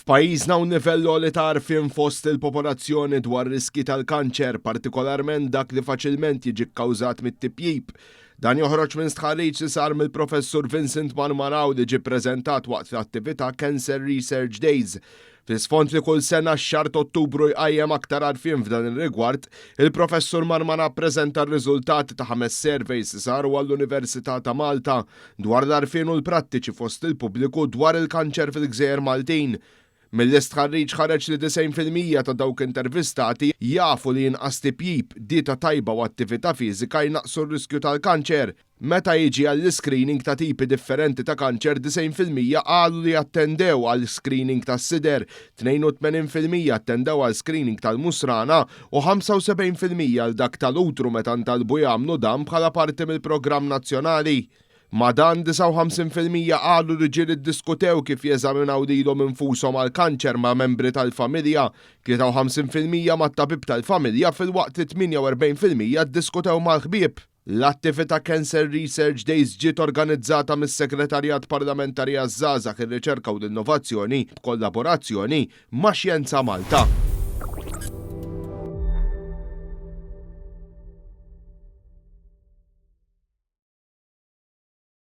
F'pajjiżna hawn livell għoli ta' għarfien fost il-popolazzjoni dwar riskji tal-kanċer, partikolarment dak li faċilment jiġi kkawżat mit-tipjip. Dan joħroġ minn stħarriġ li sar mill-Professur Vincent Marmara u li ġie ppreżentat waqt l-attività Cancer Research Days. Fl-isfond li kull sena x-xahar t'Ottubru jqajjem aktar għarfien f'dan ir-rigward, il-Professur Marmara ppreżenta r-riżultati ta' ħames surveys li saru għall-Università ta' Malta dwar l-għarfien u l-prattiċi fost il-pubbliku dwar il-kanċer fil-gżejjer Maltin. Mill-istħarriġ ħareġ li 90% ta' dawk intervistati jafu li inqas tipjip, dieta tajba u attività fiżika jnaqqsu r-riskju tal-kanċer. Meta jiġi għall-iscreening ta' tipi differenti ta' kanċer 90% qalu li attendew għal screening tas-sider, 82% attendew għal screening tal-musrana u 75% għal dak tal-utru meta ntalbu jagħmlu dan bħala parti mill-programm nazzjonali. Ma' dan, 59% qalu li ġieli ddiskutew kif jeżaminaw lilhom infushom għall-kanċer ma' membri tal-familja, 53% mat-tabib tal-familja filwaqt li 48% ddiskutew mal-ħbieb. L-attività Cancer Research Days ġiet organizzata mis-Segretarjat Parlamentari għaż-Żgħażagħ, ir-Riċerka u l-Innovazzjoni b'kollaborazzjoni ma' Xjenza Malta.